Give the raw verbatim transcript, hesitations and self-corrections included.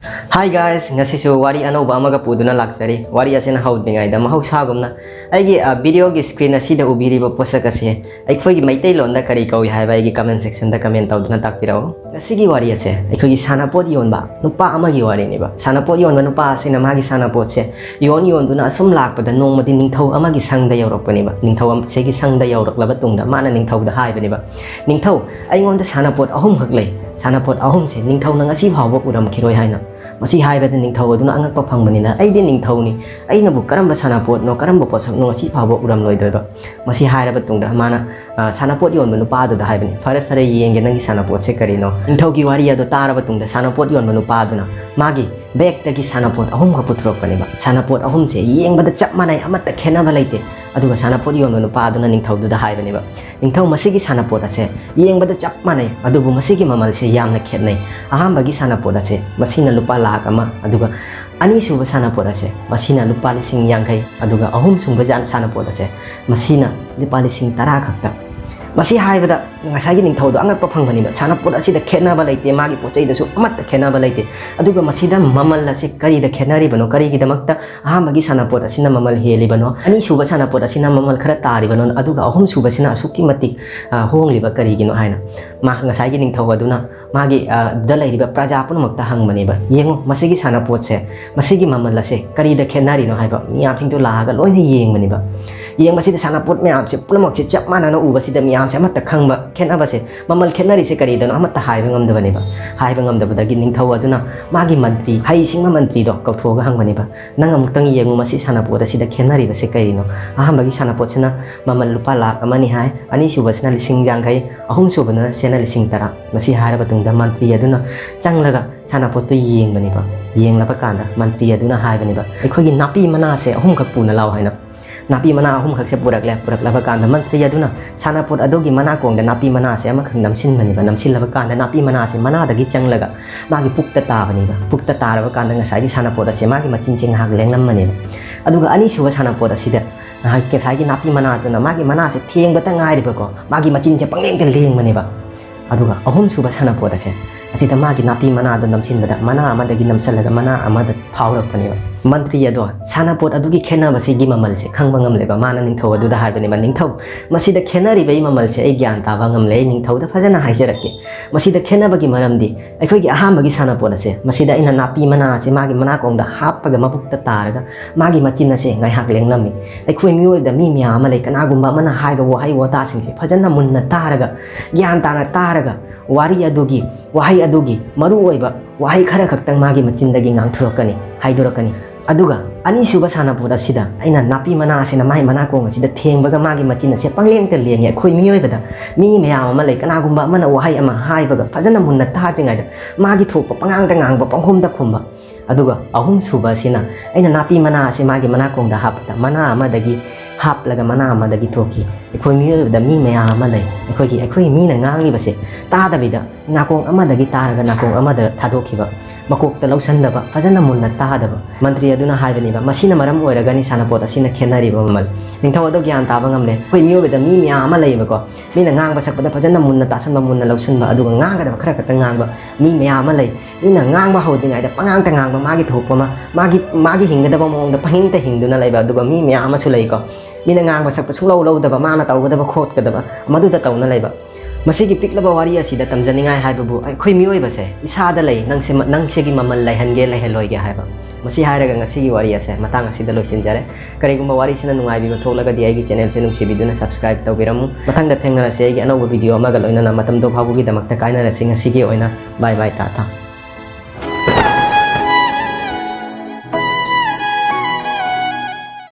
Hi guys, ꯉꯁꯤꯁꯨ ꯋꯥꯔꯤ ꯑꯅꯧꯕ ꯑꯃꯒ ꯄꯨꯗꯨꯅ ꯂꯥꯛꯆꯔꯤ꯫ ꯋꯥꯔꯤ ꯑꯁꯤꯅ ꯍꯧꯗ꯭ꯔꯤꯉꯩꯗ, ꯃꯍꯧꯁꯥꯒꯨꯝꯅ ꯑꯩꯒꯤ, ꯑ, videoꯒꯤ screen ꯑꯁꯤꯗ ꯎꯕꯤꯔꯤꯕ ꯄꯣꯠꯁꯛ ꯑꯁꯤ ꯑꯩꯈꯣꯏꯒꯤ ꯃꯩꯇꯩꯂꯣꯟꯗ ꯀꯔꯤ ꯀꯧꯏ ꯍꯥꯏꯕ ꯑꯩꯒꯤ comment sectionꯗ comment ꯇꯧꯗꯨꯅ ꯇꯥꯛꯄꯤꯔꯛꯎ꯫ ꯉꯁꯤꯒꯤ ꯋꯥꯔꯤ ꯑꯁꯦ ꯑꯩꯈꯣꯏꯒꯤ ꯁꯥꯟꯅꯄꯣꯠ ꯌꯣꯟꯕ ꯅꯨꯄꯥ ꯑꯃꯒꯤ ꯋꯥꯔꯤꯅꯦꯕ꯫ ꯁꯥꯟꯅꯄꯣꯠ ꯌꯣꯟꯕ ꯅꯨꯄꯥ ꯑꯁꯤꯅ ꯃꯥꯒꯤ ꯁꯥꯟꯅꯄꯣꯠꯁꯦ ꯌꯣꯟ ꯌꯣꯟꯗꯨꯅ ꯑꯁꯨꯝ ꯂꯥꯛꯄꯗ, ꯅꯣꯡꯃꯗꯤ ꯅꯤꯡꯊꯧ ꯑꯃꯒꯤ ꯁꯪꯗ ꯌꯧꯔꯛꯄꯅꯦꯕ꯫ ꯅꯤꯡꯊꯧ ꯑꯁꯤꯒꯤ ꯁꯪꯗ ꯌꯧꯔꯛꯂꯕ ꯇꯨꯡꯗ ꯃꯥꯅ ꯅꯤꯡꯊꯧꯗ ꯍꯥꯏꯕꯅꯦꯕ, "ꯅꯤꯡꯊꯧ, ꯑꯩꯉꯣꯟꯗ ꯁꯥꯟꯅꯄꯣꯠ ꯑꯍꯨꯝꯈꯛ ꯂꯩ꯫ ꯁꯥꯟꯅꯄꯣꯠ ꯑꯍꯨꯝꯁꯦ ꯅꯤꯡꯊꯧꯅ ꯉꯁꯤ ꯐꯥꯎꯕ ꯎꯔꯝꯈꯤꯔꯣꯏ ꯍꯥꯏꯅ"꯫ ꯃꯁꯤ ꯍꯥꯏꯕꯗ ꯅꯤꯡꯊꯧ ꯑꯗꯨꯅ ꯑꯉꯛꯄ ꯐꯪꯕꯅꯤꯅ, "ꯑꯩꯗꯤ ꯅꯤꯡꯊꯧꯅꯤ, ꯑꯩꯅꯕꯨ ꯀꯔꯝꯕ ꯁꯥꯟꯅꯄꯣꯠꯅꯣ, ꯀꯔꯝꯕ ꯄꯣꯠꯁꯛꯅꯣ ꯉꯁꯤ ꯐꯥꯎꯕ ꯎꯔꯝꯂꯣꯏꯗꯣꯏꯕ?" ꯃꯁꯤ ꯍꯥꯏꯔꯕ ꯇꯨꯡꯗ ꯃꯥꯅ, ꯑ, ꯁꯥꯟꯅꯄꯣꯠ ꯌꯣꯟꯕ ꯅꯨꯄꯥꯗꯨꯗ ꯍꯥꯏꯕꯅꯤ, "ꯐꯔꯦ, ꯐꯔꯦ, ꯌꯦꯡꯒꯦ ꯅꯪꯒꯤ ꯁꯥꯟꯅꯄꯣꯠꯁꯦ ꯀꯔꯤꯅꯣ?" ꯅꯤꯡꯊꯧꯒꯤ ꯋꯥꯔꯤ ꯑꯗꯨ ꯇꯥꯔꯕ ꯇꯨꯡꯗ ꯁꯥꯟꯅꯄꯣꯠ ꯌꯣꯟꯕ ꯅꯨꯄꯥꯗꯨꯅ ꯃꯥꯒꯤ bagꯇꯒꯤ ꯁꯥꯟꯅꯄꯣꯠ ꯑꯍꯨꯝꯈꯛ ꯄꯨꯊꯣꯔꯛꯄꯅꯦꯕ꯫ ꯁꯥꯟꯅꯄꯣꯠ ꯑꯍꯨꯝꯁꯦ ꯌꯦꯡꯕꯗ ꯆꯞ ꯃꯥꯟꯅꯩ, ꯑꯃꯠꯇ ꯈꯦꯠꯅꯕ ꯂꯩꯇꯦ꯫ ꯑꯗꯨꯒ ꯁꯥꯟꯅꯄꯣꯠ ꯌꯣꯟꯕ ꯅꯨꯄꯥ ꯑꯗꯨꯅ ꯅꯤꯡꯊꯧꯗꯨꯗ ꯍꯥꯏꯕꯅꯦꯕ, "ꯅꯤꯡꯊꯧ, ꯃꯁꯤꯒꯤ ꯁꯥꯟꯅꯄꯣꯠ ꯑꯁꯦ ꯌꯦꯡꯕꯗ ꯆꯞ ꯃꯥꯟꯅꯩ, ꯑꯗꯨꯕꯨ ꯃꯁꯤꯒꯤ ꯃꯃꯜꯁꯦ ꯌꯥꯝꯅ ꯈꯦꯠꯅꯩ꯫ ꯑꯍꯥꯟꯕꯒꯤ ꯁꯥꯟꯅꯄꯣꯠ ꯑꯁꯦ ꯃꯁꯤꯅ ꯂꯨꯄꯥ ꯂꯥꯈ ꯑꯃ, ꯑꯗꯨꯒ ꯑꯅꯤꯁꯨꯕ ꯁꯥꯟꯅꯄꯣꯠ ꯑꯁꯦ ꯃꯁꯤꯅ ꯂꯨꯄꯥ ꯂꯤꯁꯤꯡ ꯌꯥꯡꯈꯩ, ꯑꯗꯨꯒ ꯑꯍꯨꯝꯁꯨꯕ ꯖꯥꯟ ꯁꯥꯟꯅꯄꯣꯠ ꯑꯁꯦ ꯃꯁꯤꯅ ꯂꯨꯄꯥ ꯂꯤꯁꯤꯡ ꯇꯔꯥ ꯈꯛꯇ"꯫ ꯃꯁꯤ ꯍꯥꯏꯕꯗ ꯉꯁꯥꯏꯒꯤ ꯅꯤꯡꯊꯧꯗꯣ ꯑꯉꯛꯄ ꯐꯪꯕꯅꯦꯕ꯫ ꯁꯥꯟꯅꯄꯣꯠ ꯑꯁꯤꯗ ꯈꯦꯠꯅꯕ ꯂꯩꯇꯦ, ꯃꯥꯒꯤ ꯄꯣꯠ ꯆꯩꯗꯁꯨ ꯑꯃꯠꯇ ꯈꯦꯠꯅꯕ ꯂꯩꯇꯦ꯫ ꯑꯗꯨꯒ ꯃꯁꯤꯗ ꯃꯃꯜ ꯑꯁꯦ ꯀꯔꯤꯗ ꯈꯦꯠꯅꯔꯤꯕꯅꯣ? ꯀꯔꯤꯒꯤꯗꯃꯛꯇ ꯑꯍꯥꯟꯕꯒꯤ ꯁꯥꯟꯅꯄꯣꯠ ꯑꯁꯤꯅ ꯃꯃꯜ ꯍꯦꯜꯂꯤꯕꯅꯣ, ꯑꯅꯤꯁꯨꯕ ꯁꯥꯟꯅꯄꯣꯠ ꯑꯁꯤꯅ ꯃꯃꯜ ꯈꯔ ꯇꯥꯔꯤꯕꯅꯣ, ꯑꯗꯨꯒ ꯑꯍꯨꯝꯁꯨꯕꯁꯤꯅ ꯑꯁꯨꯛꯀꯤ ꯃꯇꯤꯛ, ꯑ, ꯍꯣꯡꯂꯤꯕ ꯀꯔꯤꯒꯤꯅꯣ ꯍꯥꯏꯅ ꯃꯥ, ꯉꯁꯥꯏꯒꯤ ꯅꯤꯡꯊꯧ ꯑꯗꯨꯅ ꯃꯥꯒꯤ, ꯑ, ꯗ ꯂꯩꯔꯤꯕ ꯄ꯭ꯔꯖꯥ ꯄꯨꯝꯅꯃꯛꯇ ꯍꯪꯕꯅꯦꯕ꯫ ꯌꯦꯡꯉꯨ, ꯃꯁꯤꯒꯤ ꯁꯥꯟꯅꯄꯣꯠꯁꯦ, ꯃꯁꯤꯒꯤ ꯃꯃꯜ ꯑꯁꯦ ꯀꯔꯤꯗ ꯈꯦꯠꯅꯔꯤꯅꯣ ꯍꯥꯏꯕ ꯃꯤꯌꯥꯝꯁꯤꯡꯗꯣ ꯂꯥꯛꯑꯒ ꯂꯣꯏꯅ ꯌꯦꯡꯕꯅꯦꯕ꯫ ꯌꯦꯡꯕꯁꯤꯗ ꯁꯥꯟꯅꯄꯣꯠ ꯃꯌꯥꯝꯁꯦ ꯄꯨꯝꯅꯃꯛꯁꯦ ꯆꯞ ꯃꯥꯟꯅꯅ ꯎꯕꯁꯤꯗ ꯃꯤꯌꯥꯝꯁꯦ ꯑꯃꯠꯇ ꯈꯪꯕ ꯈꯦꯠꯅꯕꯁꯦ, ꯃꯃꯜ ꯈꯦꯠꯅꯔꯤꯁꯦ ꯀꯔꯤꯗꯅꯣ ꯑꯃꯠꯇ ꯍꯥꯏꯕ ꯉꯝꯗꯕꯅꯦꯕ꯫ ꯍꯥꯏꯕ ꯉꯝꯗꯕꯗꯒꯤ ꯅꯤꯡꯊꯧ ꯑꯗꯨꯅ ꯃꯥꯒꯤ ꯃꯟꯇ꯭ꯔꯤ, ꯍꯩꯁꯤꯡꯕ ꯃꯟꯇ꯭ꯔꯤꯗꯣ ꯀꯧꯊꯣꯛꯑꯒ ꯍꯪꯕꯅꯦꯕ, "ꯅꯪ ꯑꯃꯨꯛꯇꯪ ꯌꯦꯡꯉꯨ, ꯃꯁꯤ ꯁꯥꯟꯅꯄꯣꯠ ꯑꯁꯤꯗ ꯈꯦꯠꯅꯔꯤꯕꯁꯦ ꯀꯔꯤꯅꯣ? ꯑꯍꯥꯟꯕꯒꯤ ꯁꯥꯟꯅꯄꯣꯠꯁꯤꯅ ꯃꯃꯜ ꯂꯨꯄꯥ ꯂꯥꯈ ꯑꯃꯅꯤ ꯍꯥꯏ, ꯑꯅꯤꯁꯨꯕꯁꯤꯅ ꯂꯤꯁꯤꯡ ꯌꯥꯡꯈꯩ, ꯑꯍꯨꯝꯁꯨꯕꯅ ꯁꯦꯅ ꯂꯤꯁꯤꯡ ꯇꯔꯥ"꯫ ꯃꯁꯤ ꯍꯥꯏꯔꯕ ꯇꯨꯡꯗ ꯃꯟꯇ꯭ꯔꯤ ꯑꯗꯨꯅ ꯆꯪꯂꯒ ꯁꯥꯟꯅꯄꯣꯠꯇꯨ ꯌꯦꯡꯕꯅꯦꯕ꯫ ꯌꯦꯡꯂꯕ ꯀꯥꯟꯗ ꯃꯟꯇ꯭ꯔꯤ ꯑꯗꯨꯅ ꯍꯥꯏꯕꯅꯦꯕ, "ꯑꯩꯈꯣꯏꯒꯤ ꯅꯥꯄꯤ ꯃꯅꯥꯁꯦ ꯑꯍꯨꯝꯈꯛ ꯄꯨꯅ ꯂꯥꯛꯑꯣ" ꯍꯥꯏꯅ꯫ ꯅꯥꯄꯤ ꯃꯅꯥ ꯑꯍꯨꯝꯈꯛꯁꯦ ꯄꯨꯔꯛꯂꯦ꯫ ꯄꯨꯔꯛꯂꯕ ꯀꯥꯟꯗ ꯃꯟꯇ꯭ꯔꯤ ꯑꯗꯨꯅ ꯁꯥꯟꯅꯄꯣꯠ ꯑꯗꯨꯒꯤ ꯃꯅꯥꯀꯣꯡꯗ ꯅꯥꯄꯤ ꯃꯅꯥꯁꯦ ꯑꯃꯈꯛ ꯅꯝꯁꯤꯟꯕꯅꯦꯕ꯫ ꯅꯝꯁꯤꯜꯂꯕ ꯀꯥꯟꯗ ꯅꯥꯄꯤ ꯃꯅꯥꯁꯦ ꯃꯅꯥꯗꯒꯤ ꯆꯪꯂꯒ ꯃꯥꯒꯤ ꯄꯨꯛꯇ ꯇꯥꯕꯅꯦꯕ꯫ ꯄꯨꯛꯇ ꯇꯥꯔꯕ ꯀꯥꯟꯗ ꯉꯁꯥꯏꯒꯤ ꯁꯥꯟꯅꯄꯣꯠ ꯑꯁꯦ ꯃꯥꯒꯤ ꯃꯆꯤꯟꯁꯦ ꯉꯥꯏꯍꯥꯛ ꯂꯦꯡꯂꯝꯕꯅꯦꯕ꯫ ꯑꯗꯨꯒ ꯑꯅꯤꯁꯨꯕ ꯁꯥꯟꯅꯄꯣꯠ ꯑꯁꯤꯗ ꯉꯥꯏꯍꯥꯛ ꯉꯁꯥꯏꯒꯤ ꯅꯥꯄꯤ ꯃꯅꯥꯗꯨꯅ ꯃꯥꯒꯤ ꯃꯅꯥꯁꯦ ꯊꯦꯡꯕꯇ ꯉꯥꯏꯔꯤꯕꯀꯣ, ꯃꯥꯒꯤ ꯃꯆꯤꯟꯁꯦ ꯄꯪꯂꯦꯡꯗ ꯂꯦꯡꯕꯅꯦꯕ꯫ ꯑꯗꯨꯒ ꯑꯍꯨꯝꯁꯨꯕ ꯁꯥꯟꯅꯄꯣꯠ ꯑꯁꯦ ꯑꯁꯤꯗ ꯃꯥꯒꯤ ꯅꯥꯄꯤ ꯃꯅꯥꯗꯣ ꯅꯝꯁꯤꯟꯕꯗ ꯃꯅꯥ ꯑꯃꯗꯒꯤ ꯅꯝꯁꯤꯜꯂꯒ ꯃꯅꯥ ꯑꯃꯗ ꯐꯥꯎꯔꯛꯄꯅꯦꯕ꯫ ꯃꯟꯇ꯭ꯔꯤ ꯑꯗꯣ ꯁꯥꯟꯅꯄꯣꯠ ꯑꯗꯨꯒꯤ ꯈꯦꯠꯅꯕꯁꯤꯒꯤ ꯃꯃꯜꯁꯦ ꯈꯪꯕ ꯉꯝꯂꯦꯕ꯫ ꯃꯥꯅ ꯅꯤꯡꯊꯧ ꯑꯗꯨꯗ ꯍꯥꯏꯕꯅꯦꯕ, "ꯅꯤꯡꯊꯧ, ꯃꯁꯤꯗ ꯈꯦꯠꯅꯔꯤꯕꯒꯤ ꯃꯃꯜꯁꯦ ꯑꯩ ꯒ꯭ꯌꯥꯟ ꯇꯥꯕ ꯉꯝꯂꯦ꯫ ꯑꯩ ꯅꯤꯡꯊꯧꯗ ꯐꯖꯅ ꯍꯥꯏꯖꯔꯛꯀꯦ꯫ ꯃꯁꯤꯗ ꯈꯦꯠꯅꯕꯒꯤ ꯃꯔꯝꯗꯤ ꯑꯩꯈꯣꯏꯒꯤ ꯑꯍꯥꯟꯕꯒꯤ ꯁꯥꯟꯅꯄꯣꯠ ꯑꯁꯦ, ꯃꯁꯤꯗ ꯑꯩꯅ ꯅꯥꯄꯤ ꯃꯅꯥ ꯑꯁꯦ ꯃꯥꯒꯤ ꯃꯅꯥꯀꯣꯡꯗ ꯍꯥꯞꯄꯒ ꯃꯕꯨꯛꯇ ꯇꯥꯔꯒ ꯃꯥꯒꯤ ꯃꯆꯤꯟ ꯑꯁꯦ ꯉꯥꯏꯍꯥꯛ ꯂꯦꯡꯂꯝꯃꯤ꯫ ꯑꯩꯈꯣꯏ ꯃꯤꯑꯣꯏꯕꯗ ꯃꯤ ꯃꯌꯥꯝ ꯑꯃ ꯂꯩ, ꯀꯅꯥꯒꯨꯝꯕ ꯑꯃꯅ ꯍꯥꯏꯕ ꯋꯥꯍꯩ ꯋꯥꯇꯥꯁꯤꯡꯁꯦ ꯐꯖꯅ ꯃꯨꯟꯅ ꯇꯥꯔꯒ, ꯒ꯭ꯌꯥꯟ ꯇꯥꯅ ꯇꯥꯔꯒ, ꯋꯥꯔꯤ ꯑꯗꯨꯒꯤ, ꯋꯥꯍꯩ ꯑꯗꯨꯒꯤ ꯃꯔꯨꯑꯣꯏꯕ ꯋꯥꯍꯩ ꯈꯔ ꯈꯛꯇꯪ ꯃꯥꯒꯤ ꯃꯆꯤꯟꯗꯒꯤ ꯉꯥꯡꯊꯣꯔꯛꯀꯅꯤ, ꯍꯥꯏꯗꯣꯔꯛꯀꯅꯤ꯫ ꯑꯗꯨꯒ ꯑꯅꯤꯁꯨꯕ ꯁꯥꯟꯅꯄꯣꯠ ꯑꯁꯤꯗ ꯑꯩꯅ ꯅꯥꯄꯤ ꯃꯅꯥ ꯑꯁꯤꯅ ꯃꯥꯒꯤ ꯃꯅꯥꯀꯣꯡ ꯑꯁꯤꯗ ꯊꯦꯡꯕꯒ ꯃꯥꯒꯤ ꯃꯆꯤꯟ ꯑꯁꯦ ꯄꯪꯂꯦꯡꯇ ꯂꯦꯡꯉꯦ꯫ ꯑꯩꯈꯣꯏ ꯃꯤꯑꯣꯏꯕꯗ ꯃꯤ ꯃꯌꯥꯝ ꯑꯃ ꯂꯩ, ꯀꯅꯥꯒꯨꯝꯕ ꯑꯃꯅ ꯋꯥꯍꯩ ꯑꯃ ꯍꯥꯏꯕꯒ ꯐꯖꯅ ꯃꯨꯟꯅ ꯇꯥꯗ꯭ꯔꯤꯉꯩꯗ ꯃꯥꯒꯤ ꯊꯣꯛꯄ ꯄꯉꯥꯡꯗ ꯉꯥꯡꯕ, ꯄꯪꯈꯨꯝꯗ ꯈꯨꯝꯕ꯫ ꯑꯗꯨꯒ ꯑꯍꯨꯝꯁꯨꯕ ꯑꯁꯤꯅ ꯑꯩꯅ ꯅꯥꯄꯤ ꯃꯅꯥ ꯑꯁꯤ ꯃꯥꯒꯤ ꯃꯅꯥꯀꯣꯡꯗ ꯍꯥꯞꯄꯗ ꯃꯅꯥ ꯑꯃꯗꯒꯤ ꯍꯥꯞꯂꯒ ꯃꯅꯥ ꯑꯃꯗꯒꯤ ꯊꯣꯛꯈꯤ꯫ ꯑꯩꯈꯣꯏ ꯃꯤꯑꯣꯏꯕꯗ ꯃꯤ ꯃꯌꯥꯝ ꯑꯃ ꯂꯩ꯫ ꯑꯩꯈꯣꯏꯒꯤ, ꯑꯩꯈꯣꯏ ꯃꯤꯅ ꯉꯥꯡꯂꯤꯕꯁꯦ ꯇꯥꯗꯕꯤꯗ ꯅꯥꯀꯣꯡ ꯑꯃꯗꯒꯤ ꯇꯥꯔꯒ ꯅꯥꯀꯣꯡ ꯑꯃꯗ ꯊꯥꯗꯣꯛꯈꯤꯕ, ꯃꯀꯣꯛꯇ ꯂꯧꯁꯟꯗꯕ, ꯐꯖꯅ ꯃꯨꯟꯅ ꯇꯥꯗꯕ꯫ ꯃꯟꯇ꯭ꯔꯤ ꯑꯗꯨꯅ ꯍꯥꯏꯕꯅꯦꯕ, ꯃꯁꯤꯅ ꯃꯔꯝ ꯑꯣꯏꯔꯒꯅꯤ ꯁꯥꯟꯅꯄꯣꯠ ꯑꯁꯤꯅ ꯈꯦꯠꯅꯔꯤꯕ ꯃꯃꯜ꯫ ꯅꯤꯡꯊꯧ ꯑꯗꯣ ꯒ꯭ꯌꯥꯟ ꯇꯥꯕ ꯉꯝꯂꯦ꯫ ꯑꯩꯈꯣꯏ ꯃꯤꯑꯣꯏꯕꯗ ꯃꯤ ꯃꯌꯥꯝ ꯑꯃ ꯂꯩꯌꯦꯕꯀꯣ, ꯃꯤꯅ ꯉꯥꯡꯕ ꯁꯛꯄꯗ ꯐꯖꯅ ꯃꯨꯟꯅ ꯇꯥꯁꯟꯕ, ꯃꯨꯟꯅ ꯂꯧꯁꯤꯟꯕ, ꯑꯗꯨꯒ ꯉꯥꯡꯒꯗꯕ ꯈꯔ ꯈꯛꯇ ꯉꯥꯡꯕ ꯃꯤ ꯃꯌꯥꯝ ꯑꯃ ꯂꯩ꯫ ꯃꯤꯅ ꯉꯥꯡꯕ ꯍꯧꯗ꯭ꯔꯤꯉꯩꯗ ꯄꯉꯥꯡꯇ ꯉꯥꯡꯕ, ꯃꯥꯒꯤ ꯊꯣꯛꯄ ꯑꯃ, ꯃꯥꯒꯤ, ꯃꯥꯒꯤ ꯍꯤꯡꯒꯗꯕ ꯃꯑꯣꯡꯗ ꯄꯪꯍꯤꯡꯇ ꯍꯤꯡꯗꯨꯅ ꯂꯩꯕ꯫ ꯑꯗꯨꯒ ꯃꯤ ꯃꯌꯥꯝ ꯑꯃꯁꯨ ꯂꯩꯀꯣ, ꯃꯤꯅ ꯉꯥꯡꯕ ꯁꯛꯄ ꯁꯨꯡꯂꯧ ꯂꯧꯗꯕ, ꯃꯥꯅ ꯇꯧꯒꯗꯕ ꯈꯣꯠꯀꯗꯕ ꯃꯗꯨꯗ ꯇꯧꯅ ꯂꯩꯕ꯫ ꯃꯁꯤꯒꯤ ꯄꯤꯛꯂꯕ ꯋꯥꯔꯤ ꯑꯁꯤꯗ ꯇꯝꯖꯅꯤꯡꯉꯥꯏ ꯍꯥꯏꯕꯕꯨ, ꯑꯩꯈꯣꯏ ꯃꯤꯑꯣꯏꯕꯁꯦ ꯏꯁꯥꯗ ꯂꯩ, ꯅꯪꯁꯦ, ꯅꯪꯁꯤꯒꯤ ꯃꯃꯜ ꯂꯩꯍꯟꯒꯦ ꯂꯩꯍꯜꯂꯣꯏꯒꯦ ꯍꯥꯏꯕ꯫ ꯃꯁꯤ ꯍꯥꯏꯔꯒ ꯉꯁꯤꯒꯤ ꯋꯥꯔꯤ ꯑꯁꯦ ꯃꯇꯥꯡ ꯑꯁꯤꯗ ꯂꯣꯏꯁꯤꯟꯖꯔꯦ꯫ ꯀꯔꯤꯒꯨꯝꯕ ꯋꯥꯔꯤꯁꯤꯅ ꯅꯨꯡꯉꯥꯏꯕꯤꯕ ꯊꯣꯛꯂꯒꯗꯤ ꯑꯩꯒꯤ ꯆꯦꯅꯦꯜꯁꯦ ꯅꯨꯡꯁꯤꯕꯤꯗꯨꯅ ꯁꯕꯁꯀ꯭ꯔꯥꯏꯕ ꯇꯧꯕꯤꯔꯝꯃꯨ꯫ ꯃꯊꯪꯗ ꯊꯦꯡꯅꯔꯁꯦ ꯑꯩꯒꯤ ꯑꯅꯧꯕ ꯚꯤꯗꯤꯑꯣ ꯑꯃꯒ ꯂꯣꯏꯅꯅ꯫ ꯃꯇꯝꯗꯣ ꯐꯥꯎꯕꯒꯤꯗꯃꯛꯇ ꯀꯥꯏꯅꯔꯁꯤ꯫ ꯉꯁꯤꯒꯤ ꯑꯣꯏꯅ ꯕꯥꯏ ꯕꯥꯏ, ꯇꯥꯇꯥ꯫